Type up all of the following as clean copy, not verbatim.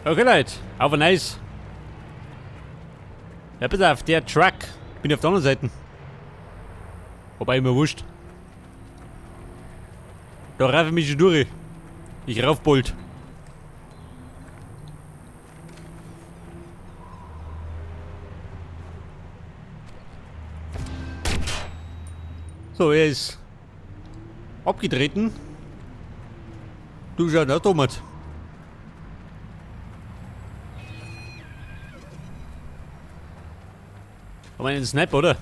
Okay, Leute, auf ein Eis. Ja, pass auf, der Truck. Bin ich auf der anderen Seite. Wobei, mir wurscht. Da rauf ich mich schon durch. Ich raufbold. So, er ist abgetreten. Du schaust auch, Thomas. Haben wir einen Sniper, oder?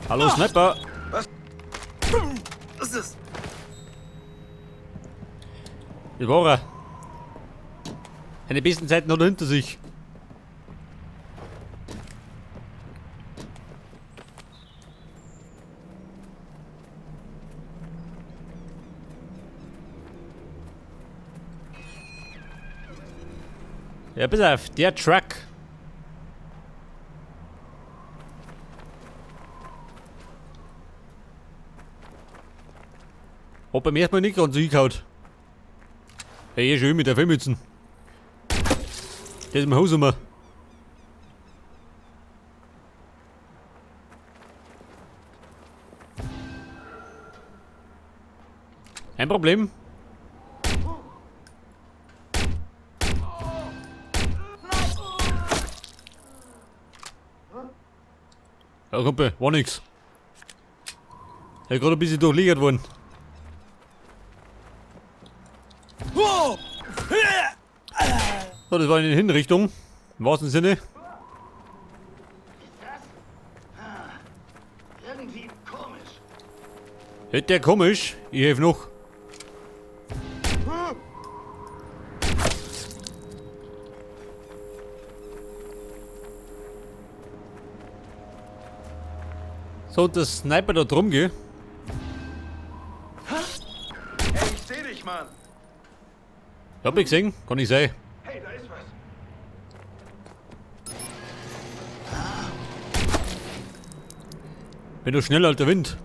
Hallo Sniper! Was? Was ist das? Das war er. Seine besten Zeiten hat er hinter sich. Ja, pass auf, der Truck. Hat beim ersten Mal nicht ganz so hingehauen. Ja, eh schön mit der Fellmützen. Der ist im Haus immer. Kein Problem. Ja, Kumpel, war nix. Er ist gerade ein bisschen durchliegert worden. So, das war in die Hinrichtung. Im wahrsten Sinne. Irgendwie komisch. Hätte der komisch? Ich helfe noch. So, und der Sniper da drum, gell? Hey, ich seh dich, Mann. Hab ich gesehen? Kann nicht sein. Hey, da ist was. Bin du schnell, alter Wind.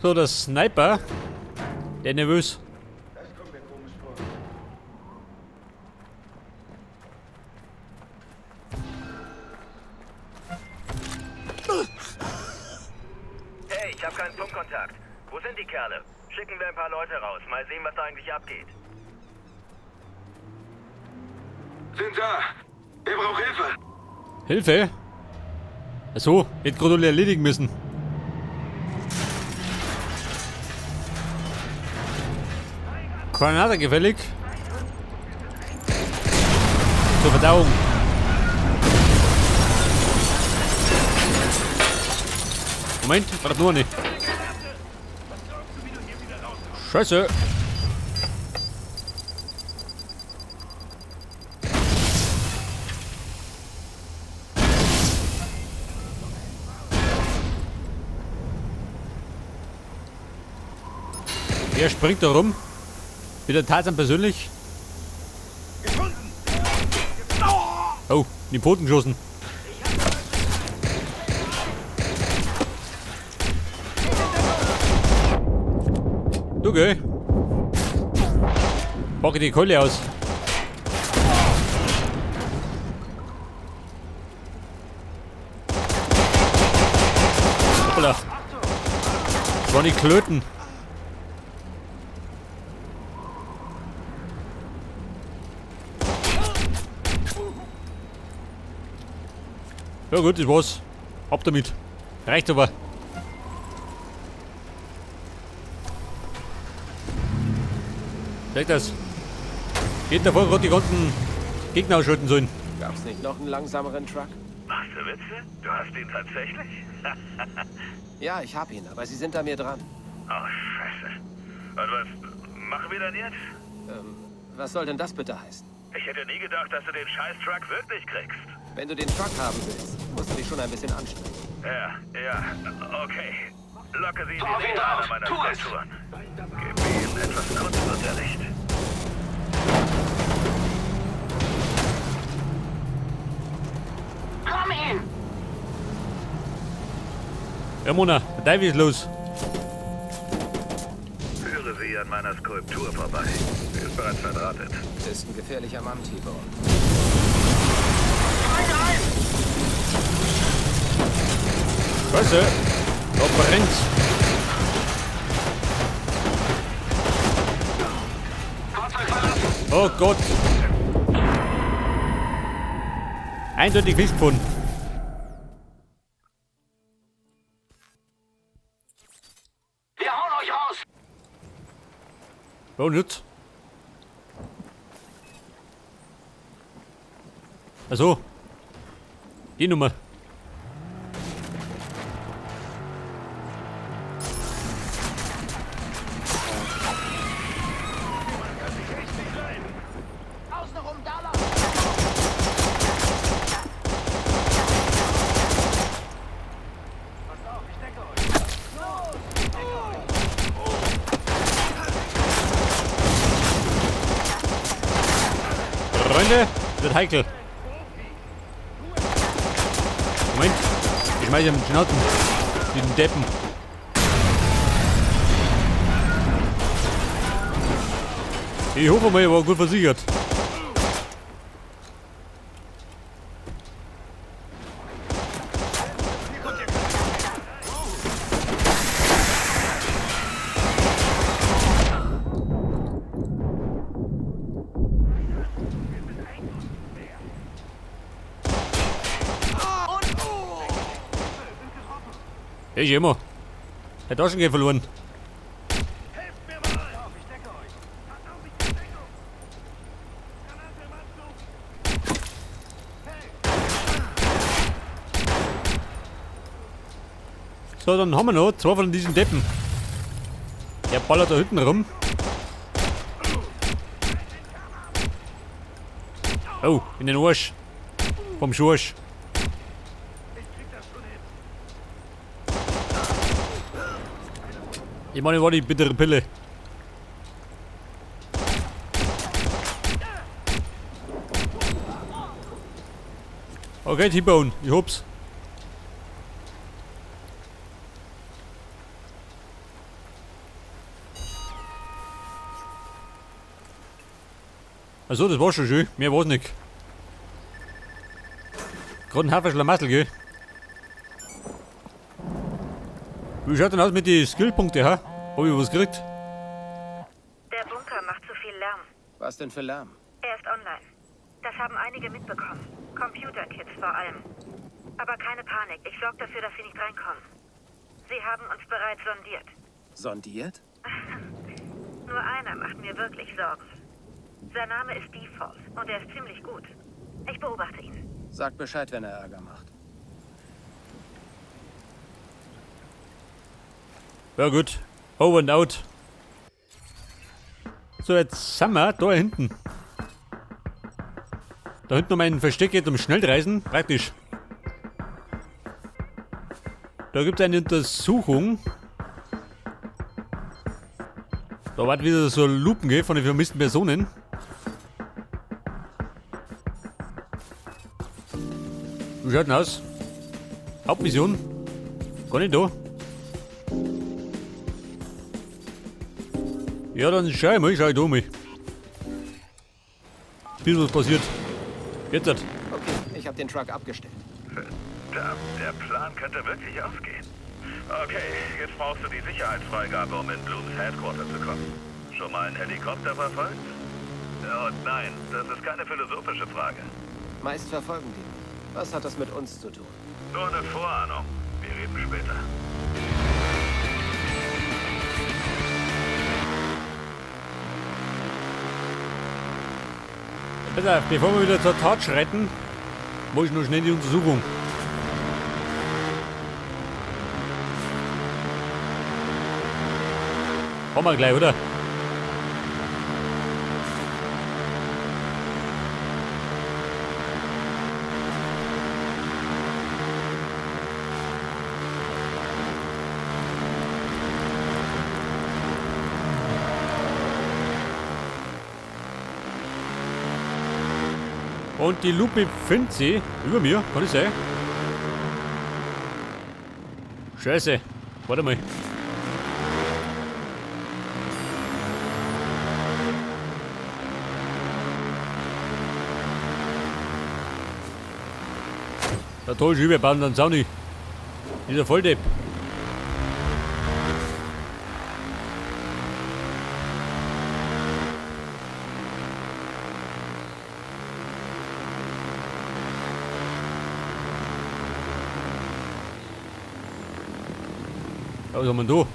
So, der Sniper. Der nervös. Das kommt mir komisch vor. Hey, ich hab keinen Funkkontakt. Wo sind die Kerle? Schicken wir ein paar Leute raus. Mal sehen, was da eigentlich abgeht. Sind da. Er braucht Hilfe. Hilfe? Achso, hätte gerade alle erledigen müssen. Granate gefällig. Zur Verdauung. Moment, warte nur nicht. Scheiße. Wer springt da rum? Wieder Tarzan persönlich? Oh, in die Pfoten geschossen. Du, gell? Packe die Keule aus. Hoppala. Das waren die Klöten. Ja gut, das war's. Ab damit. Reicht aber. Zeig das. Geht davor, gerade die ganzen Gegner ausschalten sollen. Gab's nicht noch einen langsameren Truck? Machst du Witze? Du hast ihn tatsächlich? Ja, ich hab ihn, aber sie sind an mir dran. Oh, Scheiße. Und was machen wir denn jetzt? Was soll denn das bitte heißen? Ich hätte nie gedacht, dass du den Scheiß-Truck wirklich kriegst. Wenn du den Truck haben willst, musst du dich schon ein bisschen anstrengen. Ja, ja, okay. Locke sie in Fahr die Nähe wieder einer auf, meiner tu es! Statuen. Gib ihm etwas Kunstunterricht. Komm hin! Ja, Mona, der Teufel ist los. Führe sie an meiner Skulptur vorbei. Sie ist bereits verdrahtet. Ist ein gefährlicher Mann, T-Bone. Scheiße. Da brennt's. Fahrzeug verlassen. Oh Gott. Eindeutig Fisch gefunden. Wir hauen euch raus. Ja, und jetzt? Also. Die Nummer. Freunde, wird heikel. Moment, ich schmeiße mit den Schnauzen. Diesen Deppen. Ich hoffe mal, ich war gut versichert. Ich immer. Der Taschengeld verloren. So, dann haben wir noch zwei von diesen Deppen. Der ballert da hinten rum. Oh, in den Arsch. Vom Schorsch. Ich meine, war die bittere Pille. Okay, T-Bone, ich hab's. Also, das war schon schön. Mehr war's nicht. Gerade ein Haufen Schlamassel, gell? Wie schaut denn aus mit den Skillpunkten, ha? Hab ich was gekriegt? Der Bunker macht zu viel Lärm. Was denn für Lärm? Er ist online. Das haben einige mitbekommen. Computerkids vor allem. Aber keine Panik. Ich sorge dafür, dass sie nicht reinkommen. Sie haben uns bereits sondiert. Sondiert? Nur einer macht mir wirklich Sorgen. Sein Name ist Default und er ist ziemlich gut. Ich beobachte ihn. Sag Bescheid, wenn er Ärger macht. Ja gut. Over and out. So, jetzt sind wir da hinten. Da hinten noch mein Versteck geht um Schnellreisen. Praktisch. Da gibt es eine Untersuchung. Da war wieder so Lupen, gell, von den vermissten Personen. Wie schaut denn aus? Hauptmission? Gar nicht da. Ja, dann schau ich mal, schau ich da mal. Bis was passiert. Jetzt halt. Okay, ich hab den Truck abgestellt. Verdammt, der Plan könnte wirklich aufgehen. Okay, jetzt brauchst du die Sicherheitsfreigabe, um in Blooms Headquarter zu kommen. Schon mal einen Helikopter verfolgt? Und nein, das ist keine philosophische Frage. Meist verfolgen die mich. Was hat das mit uns zu tun? Nur eine Vorahnung. Wir reden später. Pass auf, bevor wir wieder zur Tat schreiten, mach ich noch schnell die Untersuchung. Haben wir gleich, oder? Und die Lupe findet sie über mir, kann ich sein? Scheiße. Warte mal. Da toll, wir bauen dann Sauni. Dieser Volldepp. Was haben wir da?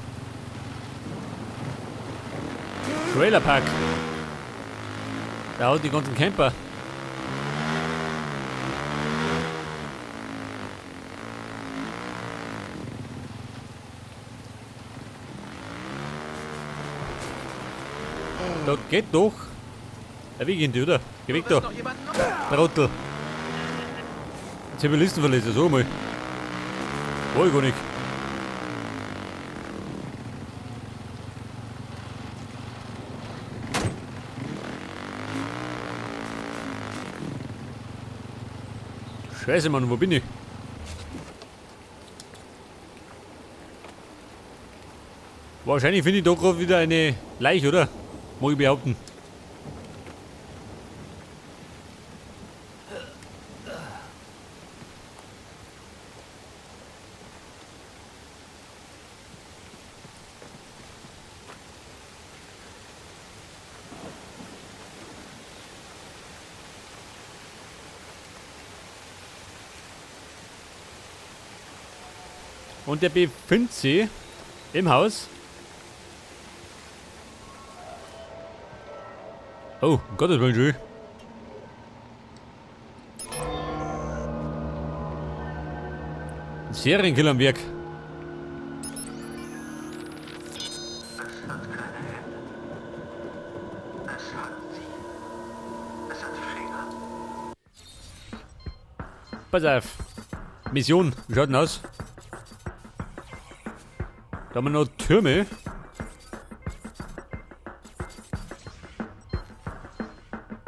Trailerpark. Da haut die ganzen Camper. Da geht doch. Der Weg in die, oder? Geh weg da. Trottel. Zivilisten verlesen, so mal. War ich gar nicht. Scheiße, Mann, wo bin ich? Wahrscheinlich finde ich da gerade wieder eine Leiche, oder? Mag ich behaupten. Und der befindet sich im Haus. Oh, um Gottes Willen, schön. Ein Serienkiller am Werk. Es hat keine Hände. Es hat sie. Es hat Finger. Pass auf. Mission, wie schaut denn aus? Da haben wir noch Türme.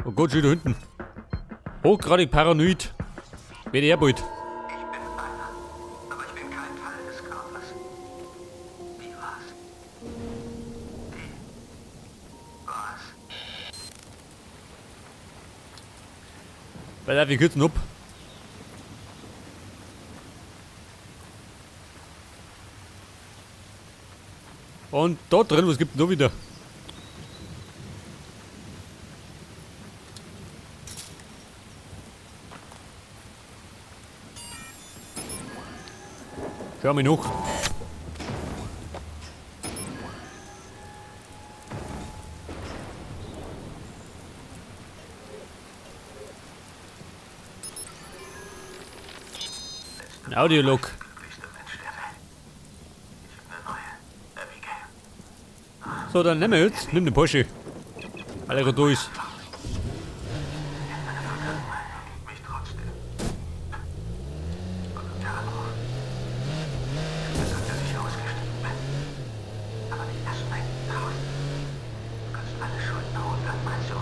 Oh Gott, schon da hinten. Hochgradig paranoid. Wer der bald. Ich bin einer, aber ich bin kein Teil des Körpers. Wie war's? Wie war's? Pass auf, wir kürzen ab. Und da drin, was gibt's denn da wieder? Schau mal nach. Ein Audiolog. So, dann nehmen wir jetzt. Nimm den Porsche. Weil er da ist.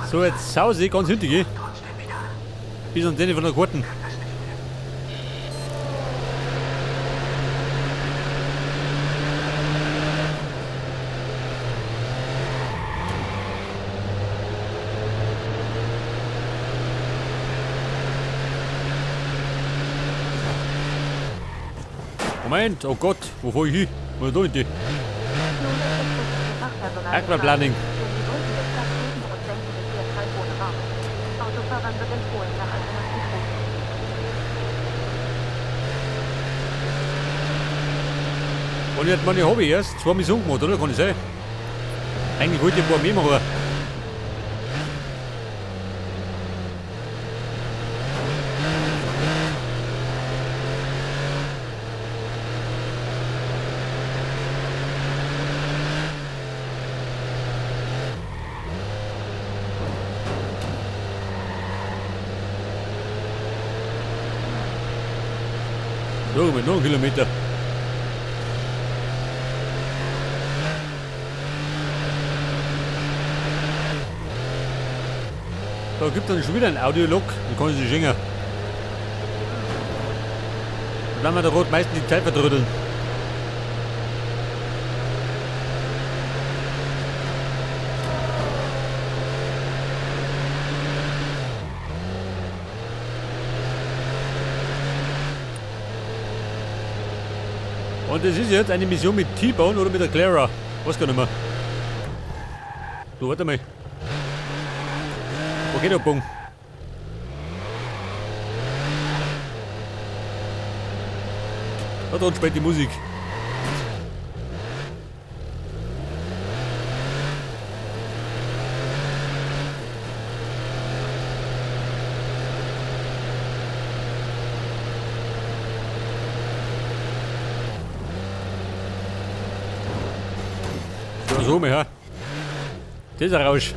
So, jetzt sause ich ganz hinten, gell? Bis an den von der Garten. Moment, oh Gott, wo fahr ich hin? Wo ist da hin? Aquaplaning. Und jetzt meine Hobby erst 2 Missionen gemacht, oder? Kann ich sein? Eigentlich wollte ich ein paar mehr machen. So, mit noch einem Kilometer. Da gibt es dann schon wieder ein Audiolog, dann kann ich sich schenken. Dann werden wir da rot meistens die Zeit verdrödeln. Und das ist jetzt eine Mission mit T-Bone oder mit der Clara. Weiß gar nicht mehr. Du, warte mal. Wo geht der Bogen? Da drin spielt die Musik. Ja, so, ja. Das ist ein Rausch.